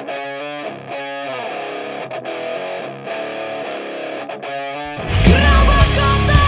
Gerobak Kota.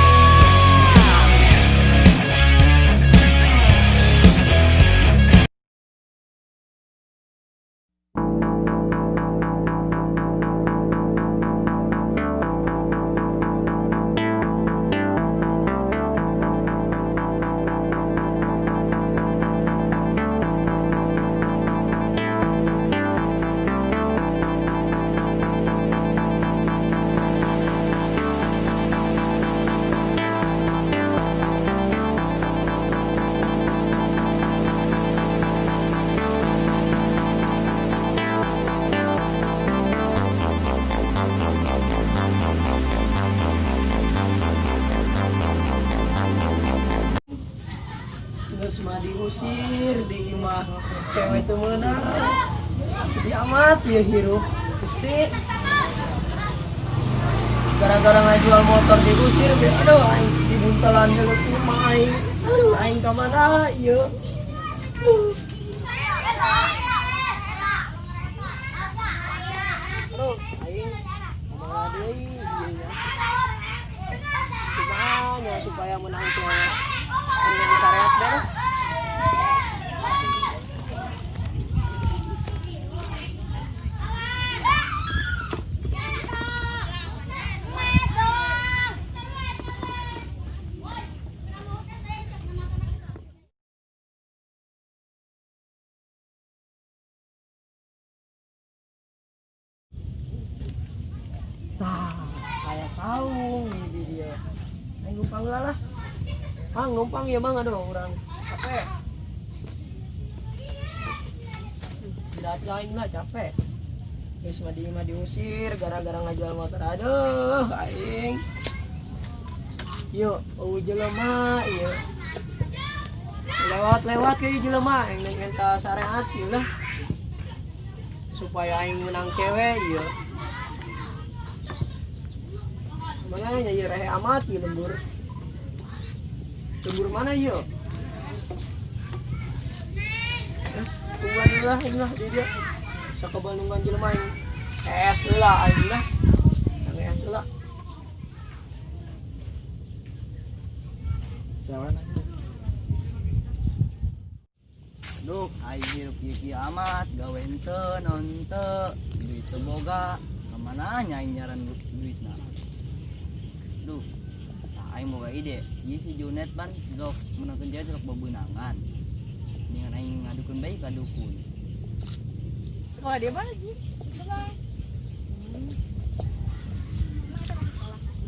Geus mah diusir di imah, cewek teu meunang. Sedih amat ya hirup. Gusti. Gara-gara ngajual motor diusir, be, aduh, aing dibuntelan heula imah aing. Aduh, aing ka mana ieu? Aduh, aing kumaha deui ieu nya? Kumaha nya supaya menang cewek? Aing syariat deh lah. Nah, kayak saung di dia. Aing numpang lah lah. Mang, numpang ya, Mang, aduh, urang capek. Tidak lain lah, capek. Geus mah di imah diusir gara-gara ngajual motor. Aduh, aing. Yuk, euweuh jelema ieu. Lewat-lewat ke jelema aing minta syariat ieu lah. Supaya aing menang cewek ieu. Mana nya ieu, rehe amat ieu lembur. Lembur mana ieu? Terus tungguan lah aing lah di dia. Sakabal nungguan jelema aing. Es lah aing lah. Yang es lah. Jalan aja. Duh, aing hirup kieu amat, gawe henteu, naon henteu, duit teu boga, kamana nya aing nyaran duitna? Duh, tah aing boga ide. Ieu si Junet ban sok meunangkeun cewek, sok bebeunangan. Dengan aing ngadukeun bae ka dukun. Sekolah dia mana sih? Sekolah.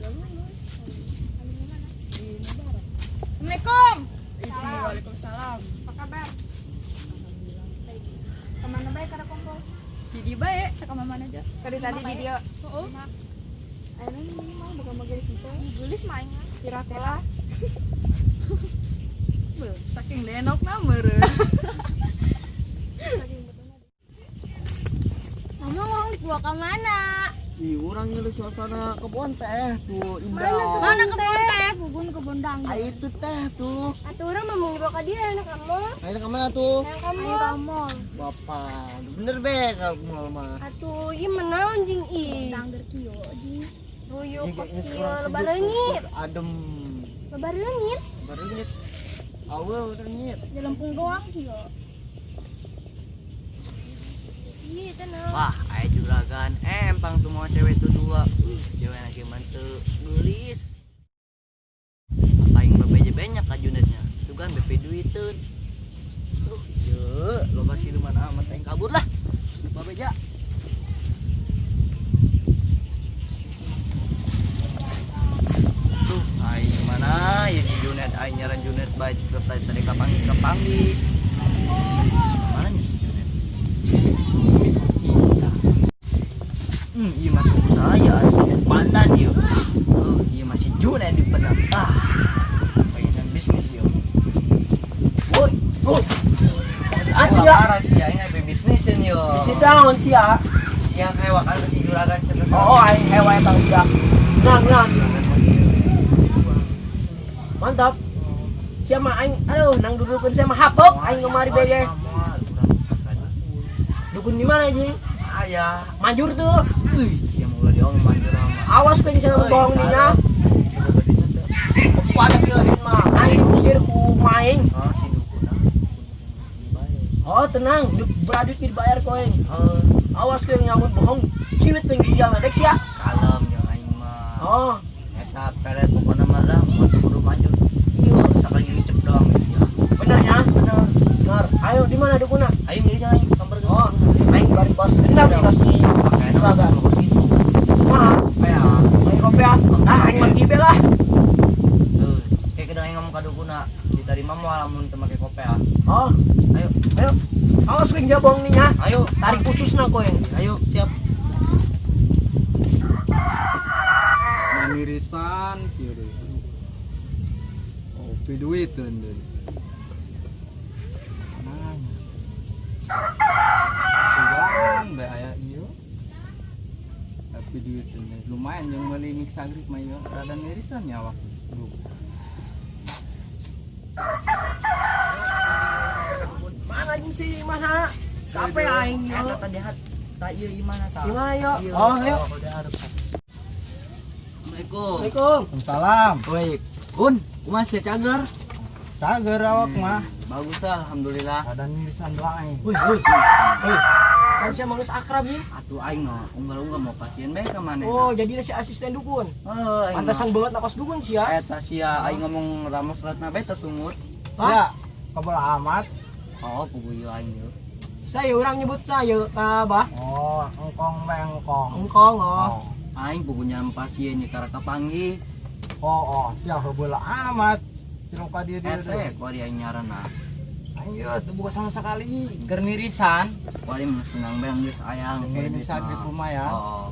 Udah lulus. Di Barat. Assalamualaikum. Waalaikumsalam. Apa kabar? Baik. Kemana baik kada kumpul? Di di bae, ka mana aja. Tadi tadi di dia. Heeh. Ayo ini mau bukan mau gelis itu. Gelis mah aing. Kira-kira. Beuh, saking denokna meureun. Mama mau dibawa ke mana? Ih, urang ngilu suasana kebun teh tuh indah. Mana kebun teh? Bubun kebun dangdut. Ah, itu teh tuh. Atau orang mau dibawa ke dia anak kamu? Ayo ke mana tuh? Yang kamu. Ayo ke mall. Bapak, bener be kalau ke mall mah. Atuh, ieu menaon jeung ih. Dangdut kieu di. Ruyuk Ini kos kayaknya kieu kurang lebar sejuk, leungit. adem. Lebar leungit. Lebar leungit. Awe leungit. Jelempung doang kieu. Iya, tenang. Wah, aya juragan empang tuh mau cewek tuh dua. Cewek lagi manteu geulis. Paling bebeje banyak ka Junetnya. Sugan BP duiteun. Tuh, ye, loba siluman amat, aing kabur lah. Babeja. Tuh, aing mana ya si Junet, aing nyaran Junet bae tetep tadi kapanggih kapanggih. Mana nya si Junet? Iya masuk saya sih pandan ieu. Oh, iya masih Junet di pedang. Ah. Pengen bisnis ieu. Woi, oh. Ah, sia. Parah sia, aing aya bisnisin yo. Bisnis naon sia? Sia hewa kan si juragan cenah. Oh, aing hewa eta budak. Nang, nang. Mantap. Sia mah aing, aduh, nang dudukeun sia mah hapok aing kemari bege. Dukun di mana, Jing? Aya. Manjur tuh. Euy, sia mah ulah diomong manjur mah. Awas kowe di sana bohong dinya. Pada kieu mah aing usir ku maing. Oh, si dukun ah. Oh, tenang, beradit dibayar kowe. Oh, Awas kowe nyamun bohong, ciwit teh ginjal dek sia. kalem jeung aing mah. Oh, Eta pelet pokona mah lah mau kudu manjur. Ieu sakali ngicep doang ya. bener ya? Bener. Bener. Ayo di mana dukuna? Ayo ngieu aing sambar. Oh, aing bari bos dendam di kos di Pakaian Juragan. ke situ. Mah, Ya. aing kopi ah. Ah, aing mah kibe lah. Tuh, kayak kedang aing ngomong ka dukuna, diterima moal lamun teu make kopea. Oh, Ayo, ayo. Awas kowe jabong nih ya. ayo, Tarik khususna kowe. ayo, siap. Manirisan kieu deui. Oh, piduiteun deui. Mana? Tugan bae aya ieu. Tapi duiteun deui. Lumayan yang meuli mixagrip mah ieu rada nirisan ya awak. Duh. Mana jeung si mana? Kape aing yo. Eta tadi hat tak ieu imana tah. Gimana yo? Ieu. Oh, ayo. Assalamualaikum. Assalamualaikum. Salam. Woi, Kun, kumaha sia cager? Cager awak mah. Bagus lah, alhamdulillah. Rada nirisan doang aing. Wih, wih. Wih. Kan sia mah geus akrab nih. Atuh aing no, unggal-unggal mau pasien bae ka maneh. Oh, jadi si asisten dukun. Heuh, aing Pantesan banget nakos dukun sia. mah. Eta sia aing ngomong ramos ratna bae tersungut. Ya, kebel amat. Oh, puguh ieu aing ieu. Saya orang nyebut saya ka bah. Oh, engkong bae engkong. Engkong oh. Oh, Aing puguh nyam pasien di karaka panggih. oh, oh, sia kebel amat. Cilok ka dieu dieu. Ese kuari aing nyaranna. Aing ieu teu boga sama sekali. Keur nirisan. Kuari mah senang bae geus ayang Meuli mixagrip lumayan. Oh.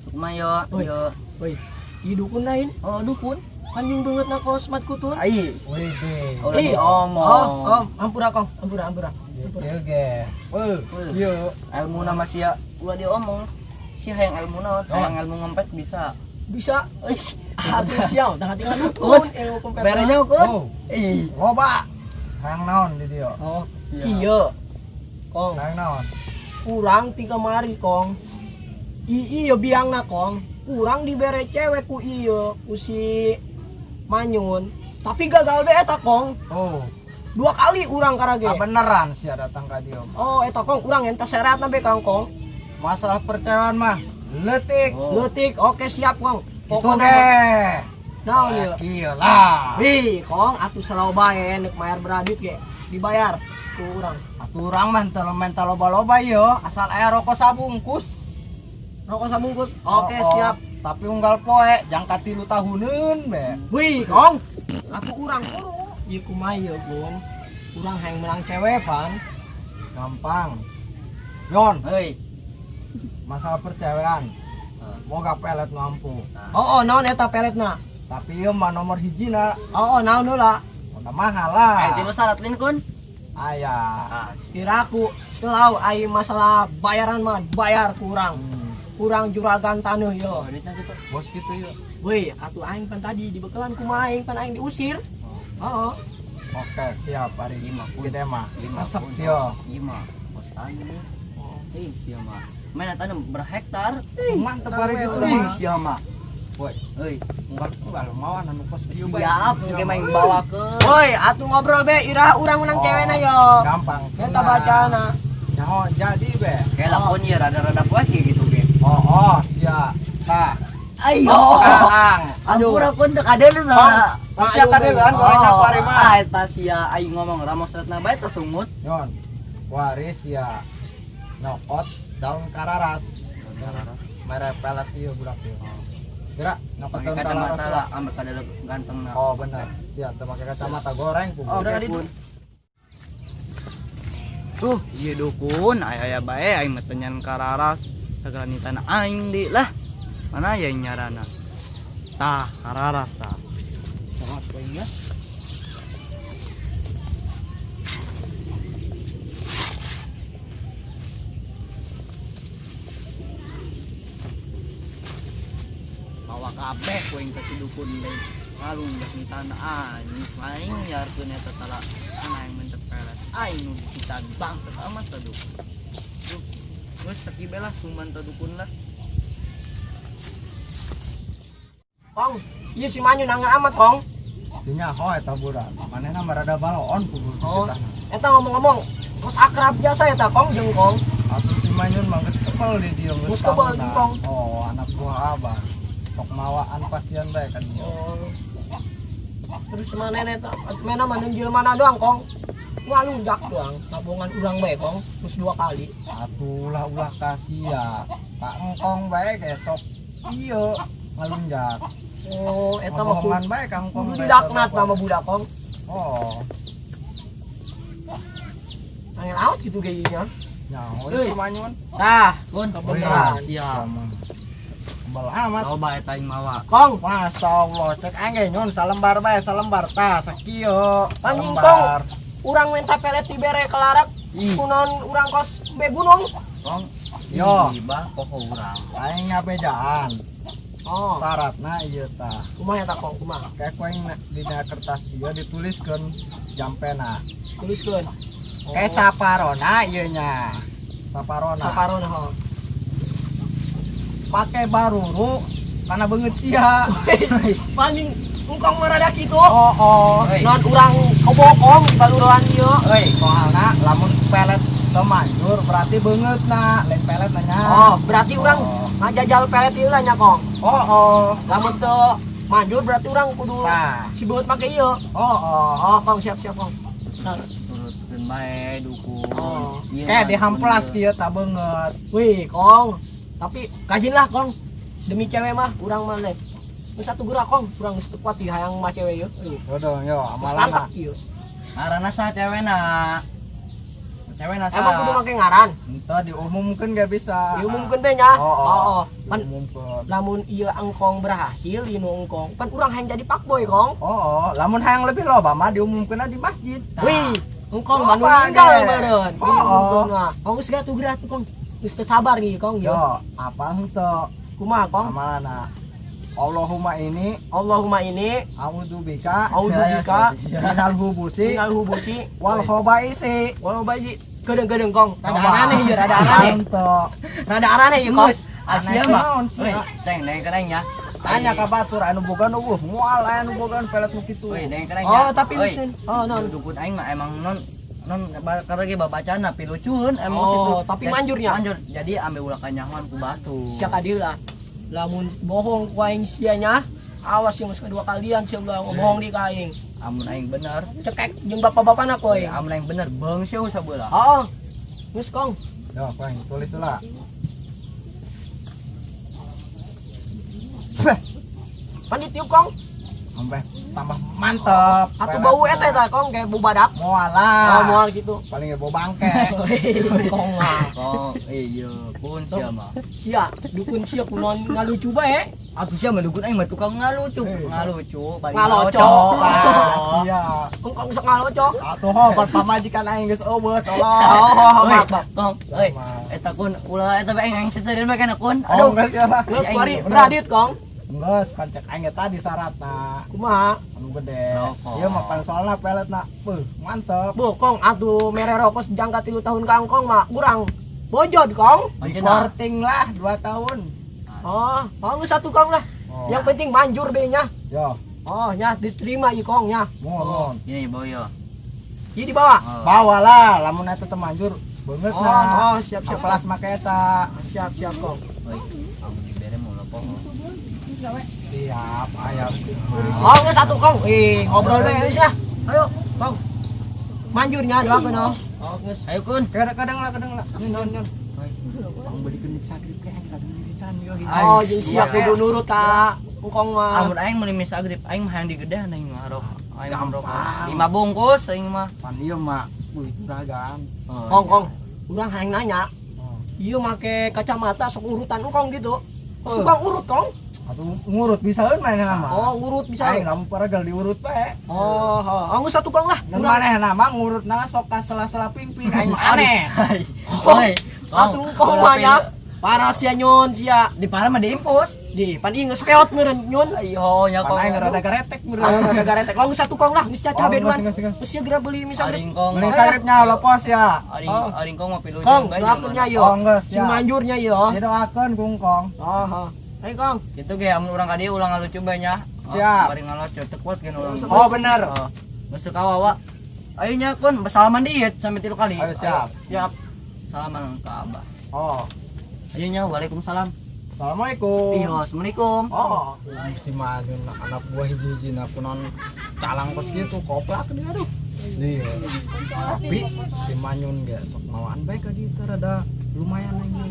Kumaha yo? Woi. Yo. Woi, ieu dukun lain. Oh, dukun. Anjing banget nakos mat kutun. Ai, Wih, deh. ulah Ih, diomong. Oh, oh, ampura kong, ampura, ampura. Ieu ge. Weuh, ieu. Ilmu nama sia ulah diomong. Si hayang ilmu naon? Oh. Hayang ilmu ngempet bisa. Bisa. Atuh siau, tah tinggal dukun ilmu kompet. Berenya kun. Oh, Ih. loba. Hayang naon di dieu? Oh, siap. Kieu. Kong, Hayang naon? kurang tiga mari kong. I ieu biangna kong, kurang dibere cewek ku ieu, ku si Manyun. Tapi gagal deh eta kong. Oh, Dua kali urang karage. ah, beneran sia datang ka dieu. Oh, eta kong urang enta serat nabe kang kong. Masalah percewaan mah leutik. Oh. Leutik, oke siap kong. Itu Pokoknya ge. naon ieu? Kieu lah. Wih, kong atuh selalu bae nek mayar beradit ge dibayar ku urang. Atuh urang mah teu mental loba-loba ieu, asal aya rokok sabungkus. Rokok sabungkus. Oke, Oh, oh. siap. Tapi unggal poe jangka 3 tahuneun be. Wih, kong. Atuh urang kuru. Ieu kumaha ieu, Gun? Urang hayang menang cewek pan. Gampang. Yon, Hei. masalah percewean. Moga pelet mampu. Oh, oh, naon eta peletna? Tapi ieu mah nomor hijina, Oh, oh, naon heula? udah mahal lah. Aya tilu syarat lin kun. Aya. Ah, Piraku selalu ai masalah bayaran mah bayar kurang. Kurang juragan taneuh yo. oh, duitnya gitu. Bos gitu yuk. Wih, atuh aing pan tadi dibekelan kumaha aing pan aing diusir. Oh, oh. Oke, siap hari Lima kun. Kita mah. Lima Resep kun. yo. Lima. Bos tani. Ih, sia mah. Mana tanah berhektar. Mantep hari gitu Ih, mah. sia mah. Woi, Hei, unggal-unggal mau anu kos dieu bae. siap mungkin main bawa ke. Woi, atuh ngobrol be iraha urang menang Oh, cewekna yo. Gampang. Eta bacana. Nyaho jadi be. Kayak lakon ya rada-rada poek ya gitu ge. Oh, oh, siap. Tah. Ayo. Kang. Ampura pun teu kadeuleu salah. Siap kadeuleuan goreng Oh, kuari mah. Ah, eta sia aing ngomong ramos ratna bae tersungut. Yon. Kuari sia nyokot daun kararas. Mere pelet ieu budak ieu. Gerak nyokot Pakai daun kacamata kararas. lah, ambil kadeuleu ganteng na. Oh, bener. Siap, teu make kacamata goreng ku. Oke, pun. Tuh, ieu dukun aya aya bae aing mah teu nyan kararas. Sagala nitana aing di lah. Mana ya nyarana? Tah, kararas tah. Sangat aing ya. Bawa kabeh ku aing ka si dukun deui. Kalung geus nitana aing, aing nyarkeun eta tala. Ana aing mendep pelet. Aing nu dikitan bangsat amat teh dukun. Duh. Geus sakieu bae lah sumban teu dukun lah. Kong, ieu si Manyun nangga amat, Kong. Teu nyaho eta budak. Manehna mah rada baloon kudu Oh. dititahna. Eta ngomong-ngomong, terus akrab biasa eta Kong jeung Kong. Atuh si Manyun mah geus kebel di dieu Geus kebel, tahunan. Kong. Oh, anak buah abah. Sok mawaan pasien bae kan ieu. Oh. Terus mana eta? Mana mah nunjil mana doang, Kong. Ngalunjak doang, sabongan urang bae, Kong. Terus dua kali. Atuh ulah-ulah kasia. Pak engkong bae ge sok ieu ngalunjak. Oh, eta mah Ngebohongan bae ka engkong kudu bae. didaknat nama budak, Kong. Oh, Angin out gitu gayanya. nyaho Euy. si Manyun. Tah, Kun, Kebenaran. siap. Kebel amat. Coba eta aing mawa. Kong, Masya Allah, cek aing ge nyun salembar bae, salembar tah sakieu. Anjing, Salembar. urang minta pelet dibere kelarak Ih. kunon urang kos be gunung. Kong. Yo. Ih, bah poho urang. Aing ngabejaan. Oh, Syaratna ieu tah. kumaha eta Kong, kumaha? Kayak ku aing dina kertas ieu dituliskeun jampena. Tuliskeun. Oh. Kayak saparona ieu nya. Saparona. Saparona ho. Pake baruru kana beungeut sia. Paling engkong marada kitu. Oh oh. Hei. Non urang kobokong di baluruan ieu. Euy, soalna lamun pelet teu manjur berarti beungeutna, lain pelet nanya. Oh, berarti urang Oh. ngajajal pelet ieu lah nya Kong. Oh oh. Lamun teu manjur berarti urang kudu Tah. si beungeut make ieu. Oh oh. Oh, Kong siap-siap Kong. Nah, Turutkeun bae dukun. Oh. Ieu Kayak mah dihamplas dukun kieu tah beungeut. wih, Kong. Tapi kajin lah, Kong. Demi cewek mah urang mah leh. Geus satu gerak, Kong. Urang geus teu kuat di hayang mah cewek ieu. Euy, Waduh, yo geus amalana. kantak ieu. ieu. Ngaranna saha cewena? Cewena saha? Emang kudu make ngaran? Entah diumumkeun gak bisa. Diumumkeun teh nya. Oh, oh. Oh, Pan Diumumkeun. lamun ieu engkong berhasil ieu nu engkong, pan urang hayang jadi fuckboy, Kong. Oh, oh, lamun hayang lebih loba mah diumumkeunna di masjid. Wih, engkong Loba mah nu ninggal ge. meureun. Oh, oh. Diumumkeun mah. Oh, geus geura tuh geura tuh, Kong. Geus teu sabar nih, Kong. Yo, Yo. apa henteu Kumaha, Kong? amalana? Allahumma ini Allahumma ini a'udzubika a'udzubika minal hubusi minal hubusi wal khabaisi. wal baisi. Kedeung-kedeung, Kong. Rada Coba. araneh ieu, rada araneh. Henteu. Rada araneh ieu, Kong. Geus, Asia Aneh mah. naon sia. Euy, ceng dengkeun aing nya. Tanya ka batur anu boga nu eueuh, moal aya nu bogaan pelet nu kitu. Euy, dengkeun aing nya. Oh, tapi Euy, geus. Oh, non. Dukun aing mah emang non non karena ge babacana pilucueun emang Oh, situ. tapi manjurnya? Manjur. Jadi ambe ulah kanyahoan ku batu. Sia kadil lah. Lamun bohong ku aing sia nya, awas yang geus kedua kalian sia ulah bohong di ka aing. Amun aing bener, Cekek jeung bapak-bapana ku aing. amun aing bener beung sia sabelah. Oh. Geus, Kong. Yo, ku aing tulis lah. Beh, Pan ditiup, Kong. sampai tambah mantep. Atuh bau eta eta, Kong, kayak bau badak. Moal lah. Oh, moal gitu. Paling ge bau bangke. Kong mah. Kong, iya kun sia mah. Sia, dukun sia kunon ngalucu bae. Atuh sia mah dukun aing mah tukang ngalucu, Eh. ngalucu, paling Ngalocok. Ah, sia. Engkong sok ngalocok. Atuh hobat pamajikan aing geus eueuh tolong. Oh, Euy, maaf, maaf. Kong, euy, Sama. eta kun ulah eta bae aing seseureun bae kana kun. Oh, Aduh. geus ya lah. Geus Aing kuari bener. beradit, Kong. Geus pan cek aing ge tadi syaratna Kumaha? anu gede. Rokok. Ieu mah pan soalna peletna. Beuh, mantep. Bu, Kong, atuh mere rokok sejangka 3 tahun ka Kong mah kurang bojot, Kong. Di korting lah 2 tahun. Oh, oh geus satu Kong lah. Oh. Yang penting manjur be nya. Yo, Oh, nya diterima ieu Kong nya. mohon. Ini boyo. Ieu dibawa. Oh. Bawalah lamun eta teu manjur beungeut Oh, na. oh, siap siap. Kelas make eta. Siap siap, Kong. Euy, amun dibere moal poho. Siap, aya Oh, geus satu Kong. Ih, ngobrol bae geus lah. Ayo, Kong. Manjurnya doakeun oh. Oh, geus. Ayo kun. Kadang-kadang lah, kadang lah. Nyon nyon. Pang belikeun sagrip ke aing kadang irisan yo. Oh, jeung sia kudu nurut ka engkong mah. Amun aing meuli misagrip aing mah hayang digedean aing mah rokok. Aing mah rokok. Gampang. 5 bungkus aing mah. Pan ieu mah, wih juragan. Oh, Kong, Kong. Urang hayang nanya, Oh. ieu make kacamata sok urutan engkong gitu. Terus tukang urut, Kong. Atuh ngurut bisaeun manehna mah. Oh, ngurut bisa. Aing lamun paregal diurut bae. Oh, oh, oh, geus satu Kong lah. Dan manehna mah ngurutna sok ka sela-sela pingping aing mah aneh. Oi, Atuh engkong mah nya. Parah sia nyon sia. Di parah mah diimpus. Di, pan ieu geus keot meureun nyun. Ayo nya Pan kong. aing rada garetek meureun. Ayo rada garetek. Long satu kong lah, geus Oh, cabe duluan. geus, geus, geus. Geus geura beli misalnya. Aring kong. Mending sagripnya lepos ya. Aring Oh. aring kong mah pilu Kong, doakeun nya yo. Oh, geus Sing ya. manjurnya yo. Didoakeun kung kong. Oh, oh. Ayo kong. Gitu ge amun urang ka dieu ulah ngalucu bae nya. Siap. Bari ngalucu teu kuat gen urang. Oh, bener. Oh. Geus teu kawawa. Ayo nya kun, bersalaman dieu sampai 3 kali. Ayo, siap. Siap. Salaman ka Abah. Oh. Ayo nya, waalaikumsalam. Assalamualaikum. Iya, assalamualaikum. Oh, si Manyun anak buah hiji-hiji kunon calang kos gitu koplak dia aduh. Iya. Tapi si Manyun ge sok mawaan bae ka dieu teh rada lumayan anjing.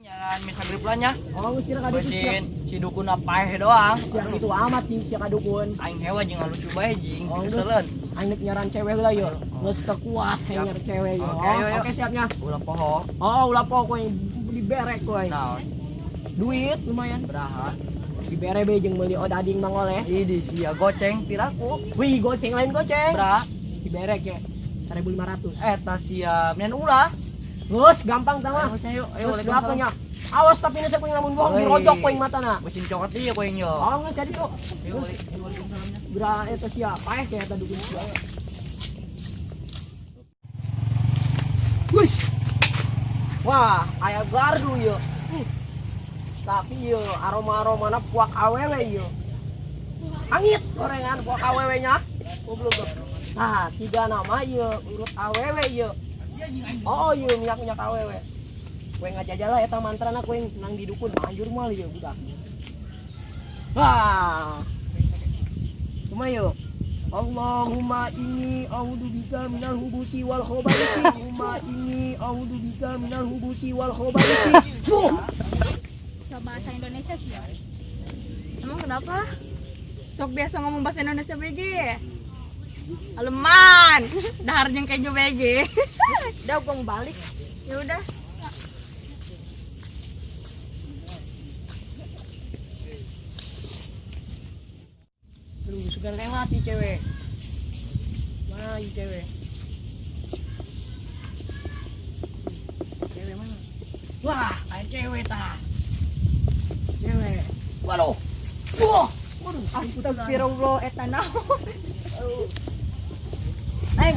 Nyaran misa grip lah nya. Oh, geus kira ka ditu sia. Bersihin si dukun paeh doang. Sia situ amat jeung sia ka dukun. Aing hewa jeung ngalucu bae jeung Oh, geus. keselen. Aing nek nyaran cewek lah yo. Geus teu kuat aing nyaran cewek yo. Oke, ayo, ayo. Oke, siapnya. Ulah poho. Oh, ulah poho kowe diberek kowe. Naon? Duit lumayan. Beraha. Dibere be jeung meuli odading mang oleh. Idi sia goceng piraku. Wih, goceng lain goceng. Bra. Diberek ya. 1500. Eta sia menian ulah. Geus gampang tah mah. Ayo yuk, ayo Geus doakeun nya. Awas tapi nu kuing lamun bohong dirojok kuing matana. Mesin cokot ieu kuing yo. Oh, geus jadi yuk. Ayo, waalaikumsalamnya. Bra eta sia paeh kayak eta dukun sia. Wis. Wah, aya gardu ieu. Tapi ieu aroma-aromana puak awewe ieu. Angit gorengan puak awewe nya. Goblok. Nah, siga nama ieu urut awewe ieu. Oh, ieu minyak-minyak awewe. Kowe ngajajalah eta mantrana kowe nang di dukun manjur moal ieu budak. Wah. Kumaha yuk? Allahumma inni a'udzubika minal hubusi wal khabaisi. Allahumma inni a'udzubika minal hubusi wal khabaisi. Fuh. So bahasa Indonesia sih ya. Emang kenapa? Sok biasa ngomong bahasa Indonesia BG. Aleman, dahar jeung keju BG. Udah gong balik. Ya udah. Aduh, sudah lewat nih cewek. Mana ini cewek? Cewek mana? Wah, ada cewek tah. Cewek. Waduh. Wah. Waduh. Astagfirullah eta naon. Neng.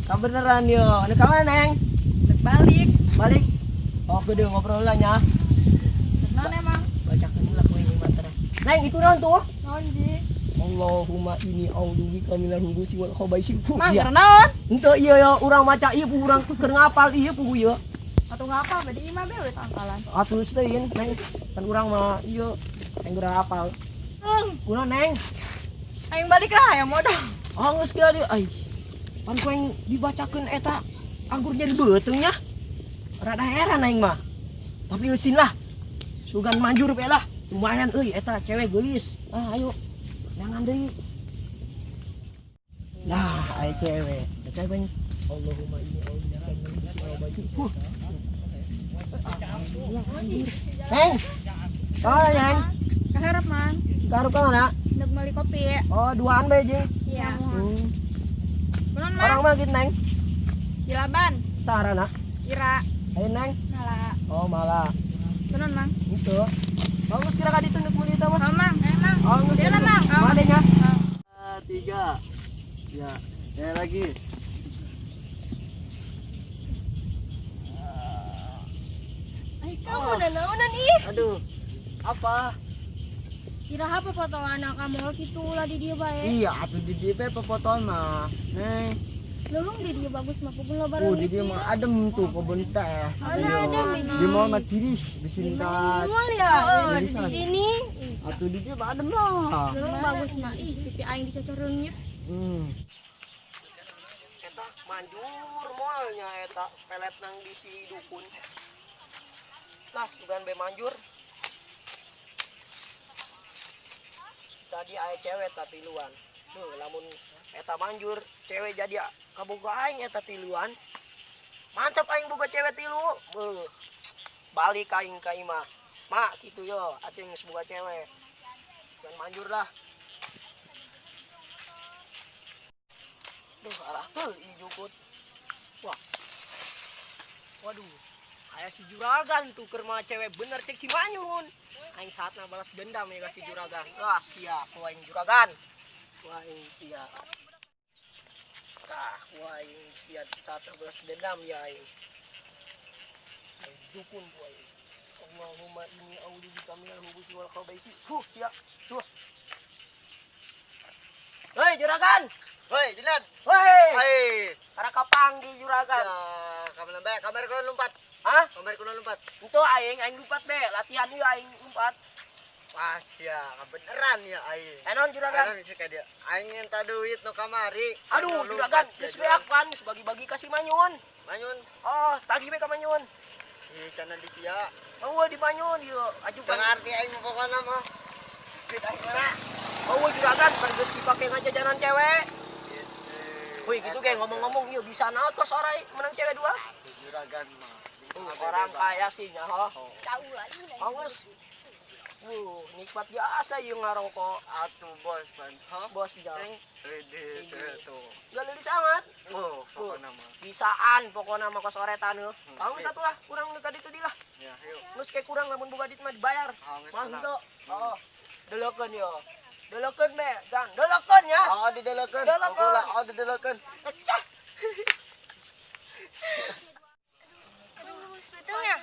Kebeneran yo. Anu ka mana, Neng? Dek balik. Balik. Oh, gede ngobrol lah nya. Naon emang? Bacakeun lah kowe ini mantra. Neng, itu naon tuh? Naon ji? Allahumma inni a'udzubika minal hubusi wal khabaisi. Fuh, Mang iya. keur naon? Henteu ieu ya urang maca ieu puh urang keur ngapal ieu puh ieu. Atuh ngapal bade imah be udah tangkalan. Atuh teh ieu Neng. Kan urang mah ieu yang urang hafal. Kunaon Neng? Aing balik lah aya modal. Oh geus kira dieu ai. Pan ku aing dibacakeun eta anggur jadi beuteung nya. Rada heran aing mah. Tapi eusin lah. Sugan manjur be lah. Lumayan euy eta cewek geulis. Ah ayo. Jangan deui. Nah, aya cewek. Eta cewek. Allahumma inni a'udzubika minal hubusi wal khabaisi. Huh. Neng. Oh, Neng. Kaharep man. Kaharep ka mana? Dek meuli kopi. Oh, duaan bae jeung. Iya. Kunaon Orang mang? mana gitu, Neng? Dilaban. Sarana. Ira. Ayo, Neng. Mala. Oh, malah. Kunaon mang? Itu. Bagus kira ka ditu neuk meuli eta mah. Oh mang, eh mang. Oh, geus. Dia lah, Mang. Mana nya? 3. Ya, ya lagi. Ai kamu udah naonan ih. Aduh. Apa? Kira apa potongan kamu gitu lah di dia bae. Iya, atuh di DP pepotongan mah. Neng, Leuweung di dia bagus mah pukul lebaran di dia mah adem tuh kebun teh. Mana adem ini? Di mall mah tiris, bisinta. Mall ya Oh, di sini. Atuh di dia mah adem lah. Leuweung bagus mah ih pipi aing dicocor reungit. Eta manjur moalnya eta pelet nang di si dukun. Lah, sugan be manjur. Tadi aya cewek ta tiluan. Duh, lamun eta manjur, cewek jadi kaboga aing eta tiluan. Mantap aing boga cewek tilu. Beuh. Balik aing ka imah. Mak kitu yo, atuh geus boga cewek. Dan manjur lah. Duh, arah teu ijukut. Wah. Waduh. Aya si juragan tuh keur mah cewek bener cek si Manyun. Aing saatna balas dendam ya ka si juragan. Wah, sia ku aing juragan. Wah, aing sia. Tah, ku aing sia saatna balas dendam ya aing. Aing dukun ku aing. Allahumma inni a'udzubika minal khubuthi wal khabaisi. Huh, sia. Tuh. Hei juragan. Hei, Junet. Hei. Hei. Karena kapanggil juragan. Kamar bae, kamar kulo lompat. Hah? Kamar kulo lompat. Itu aing, aing lompat be, latihan ieu aing lompat. Wah, sia, kebeneran ya aing. Enon juragan. Enon sih ka dia. Aing minta duit nu kamari. Aduh, juragan, geus beak kan, geus bagi-bagi ka si Manyun. Manyun. Oh, tagih be ka Manyun. Ih, cenah di sia. Eueuh di Manyun ieu, ajukan. Teu ngarti aing pokona mah. Duit aing mana? Eueuh juragan, pan geus dipake ngajajanan cewek. Wih, gitu ge ngomong-ngomong ieu bisa naon kos orai menang cewek dua. Juragan mah. Orang kaya sih nya ho. Tahu lagi. Awas. Nikmat biasa ieu ngarokok. Atuh bos pan. Bos jang. Tuh. Gak lelis amat. Oh, pokona mah. Bisaan pokona mah kos oretan heuh. Awas atuh lah, kurang dekat itu dilah. Ya, yuk. Geus kayak kurang lamun boga dit mah dibayar. Mah henteu. Oh. Delekeun yo. Delekeun be, gan. Delekeun ya. Oh, didelekeun. Delekeun. Oh, didelekeun. Aduh, betulnya.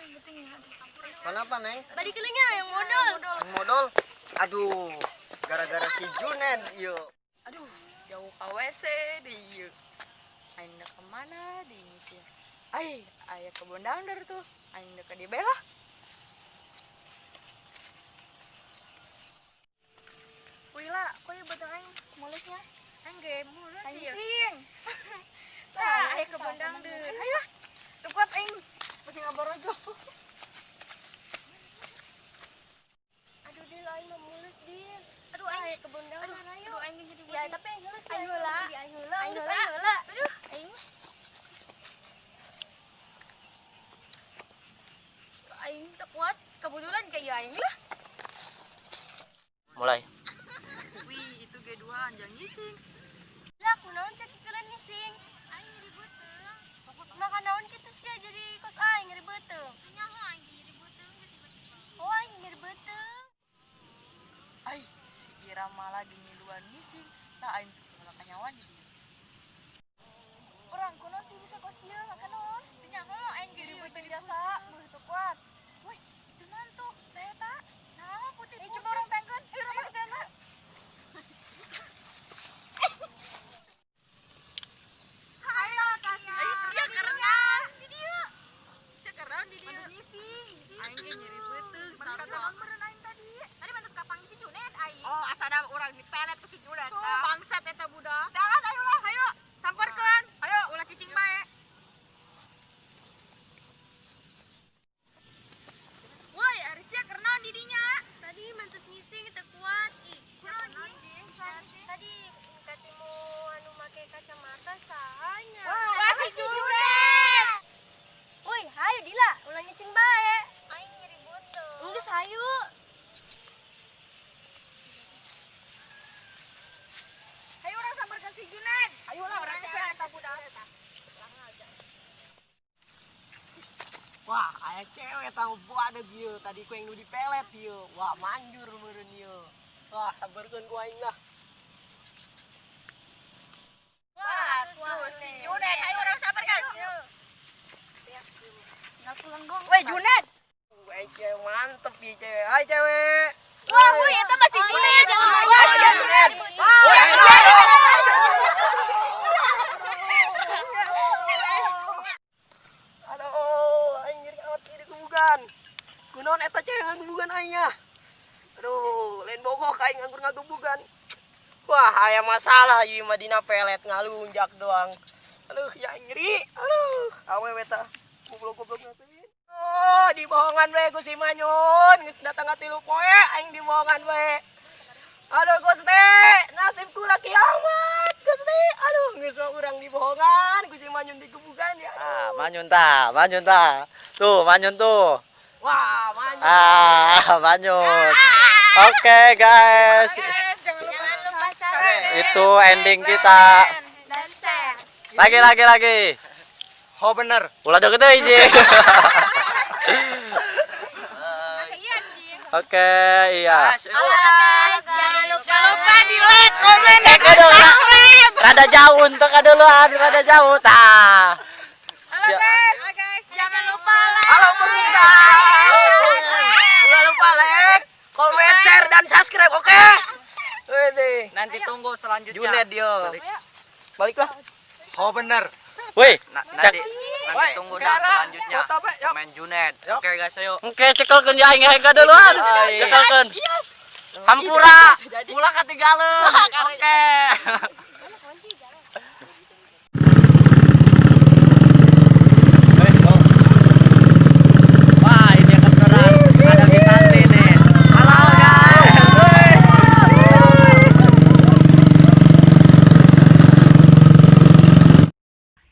Kenapa, Neng? Balik keuleunya yang modal. Yang modal? Aduh, gara-gara si Junet ieu. Aduh, jauh ka WC deui ieu. Aing dek ka mana deui sih? Ai, aya kebun dangdeur tuh. Aing dek ka dieu bae lah. Wila, kok ieu beuteung aing mulusnya? Aing ge mulus Aing ieu. sing. Tah, aya kebun dangdeur. Ayo lah. Teu kuat aing. Pasti ngaborojo. Aduh, Dil, aing mah mulus, Dil. Aduh, aing Aya kebun dangdeur, ayo. Aduh, aing jadi Ya, tapi aing heula sih. Aing heula. Aing heula. Aing Aing heula. heula. Aduh, aing aing teu kuat, kebetulan kayak aing lah. Mulai. Wih, itu ge duaan jang ngising. Lah, kunaon sia kikeureun ngising? Aing nyeri beuteung. Nah, kanaon kitu sia jadi kos aing nyeri beuteung. Teu nyaho aing nyeri beuteung tiba-tiba. Oh, aing nyeri beuteung. Ai, si Ira mah lagi ngiluan ngising. Tah aing sok heula kanyawan di dieu. Urang kunaon sih bisa kos ieu, kanaon? Teu nyaho aing nyeri beuteung biasa, beuh teu kuat. Wih, itu naon tuh? Saya tak. Nah, putih. Eh, coba urang tangkeun. Eh, urang make tenda. Ayo, ayo sia karena di dieu. Sia karena di dieu. Ngising. Aing ge nyeri beuteung Mana sarua. meureun aing tadi. Tadi mantas kapanggih si Junet aing. Oh, asa ada urang dipelet ku si Junet. Tuh, bangsat eta budak. Jangan ayo lah, ayo. Samperkeun. Ayo, ulah cicing bae. Woi, ari sia karena di dinya. Tadi mantas ngising teu kuat. Ih, kunaon jing? Tadi katimu anu make kacamata sahanya. Wah, si Junet. Woi, hayu Dila, ulah ngising bae. Aing nyeri beuteung. Geus hayu. Ayo urang samperkeun si Junet. Ayo lah urang sia eta budak. Wah, kayak cewek tahu buat ada ieu. Tadi ku yang nu dipelet ieu. Wah, manjur meureun ieu. Wah, sabarkeun ku aing lah. Wah, tuh si Junet. Ayo urang samperkeun. Tinggal pulang dong. Woi, Junet. Wah, cewek mantep ieu cewek. Hai cewek. Wah, woi eta mah si Junet. jangan Wah, lupa. wah, Junet. Wah, Woi, Aduh, aing nyeri amat ieu digebugan. Kunaon eta cewek ngagebugan aing nya. Aduh, lain bogoh ka aing nganggur ngagebugan. Wah, aya masalah ieu mah dina pelet ngalunjak doang. Aduh, ya aing nyeri. Aduh, awewe tah goblok-goblok ngatuin. Oh, dibohongan we ku si Manyun. Geus datang ka 3 poe aing dibohongan we. Aduh Gusti, nasibku lah kiamat Gusti. Aduh, geus mah urang dibohongan ku si Manyun digebugan ya. Ah, Manyun ta, Manyun ta. Tuh, Manyun tuh. Wah, Manyun. Ah, Manyun. Oke, guys. Jangan lupa subscribe Itu ending kita. dan share. Lagi, lagi, lagi. Oh bener. Ulah deket deui, Ji. Oke, iya. Guys, jangan lupa di like, komen, dan Aduh, rada jauh untuk duluan, rada jauh. Tah. Halo guys, jangan lupa like. Halo pemirsa. Jangan lupa like, comment, share dan subscribe, oke? Wede. Nanti tunggu selanjutnya. Junet yo. Baliklah. Oh bener. Woi, Nanti nanti tunggu dah selanjutnya. Main Junet. Oke guys, ayo. Oke, cekelkeun ya aing aing duluan. Cekelkeun. Hampura, ulah katinggalan. Oke. Wah, ini kebetulan ada Gitanti nih. Halo guys.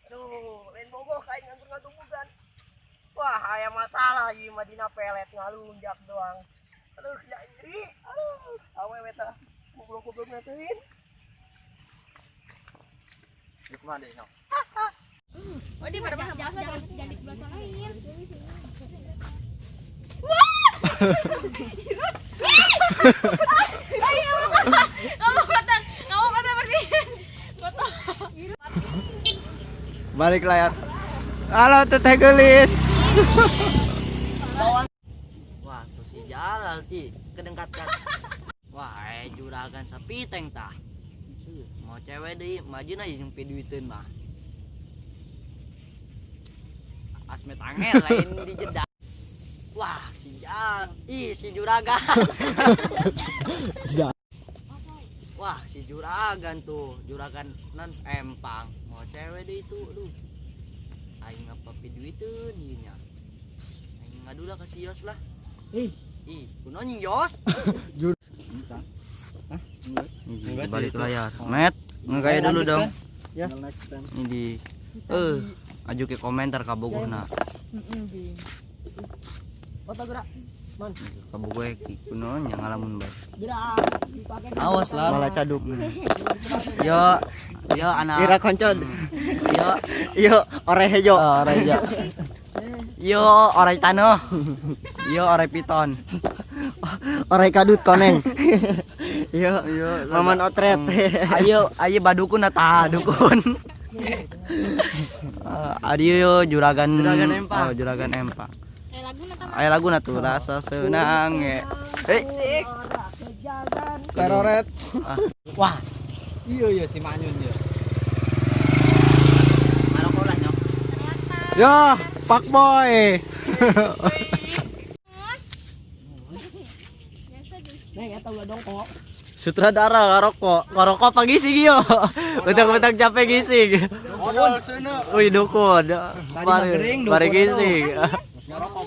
Aduh, lain bogoh kain nganggur ngatumbugan. Wah, aya masalah ieu mah dina pelet ngalunjak doang. Aduh, ya nyeri. Aduh, awewe tah goblok-goblok ngatein. Di mana deh, Nyok? Oh, di mana jangan jangan di belah sonoin. Ayo, kamu foto, kamu foto berarti. Foto. Balik layar. Halo Teteh Gelis. Wah, tuh si Jalal ih, kedengkatkan. Wah, juragan sapi teng tah. Mau cewek deui, majin aja jeung piduiteun mah. Asmet angel lain di jeda. Wah, si Jal, ih si juragan. Wah, si juragan tuh, juragan non empang. Mau cewek deui itu, aduh. Aing ngapa piduiteun ieu nya. Aing ngadu lah ke si Yos lah. Ih. Ih, kunaon Yos? Balik layar. Met, ngegaya dulu dong. Ya. Ini di aju ke komentar kabogohna. Foto gerak. Kabogoh ki kunaon nya ngalamun bae. Gerak. Dipakai. Awas lah. Malah caduk. Yo, yo anak. Ira koncon. Yo, Yo ore hejo. oh, orai yo. Yo orai tanoh. Yo orai piton. Ore kadut koneng. Yo Maman otret. Ayo, ayo badukun atah dukun. Adio juragan Juragan empang. Oh, juragan empang. Lagu nata Ayo lagu na tuh rasa senang ya. Hei, Teroret. Wah, Iya iya si Manyun ya. maroko lah nyok. Yo, Pak Boy. Neng, eta ulah dongkok. Sutradara ngarokok, ngarokok apa gising yo. Betang-betang capek gising. Modal seuneu. Wih dukun. Tadi mah gering, Mari dukun gising. Ngarokok.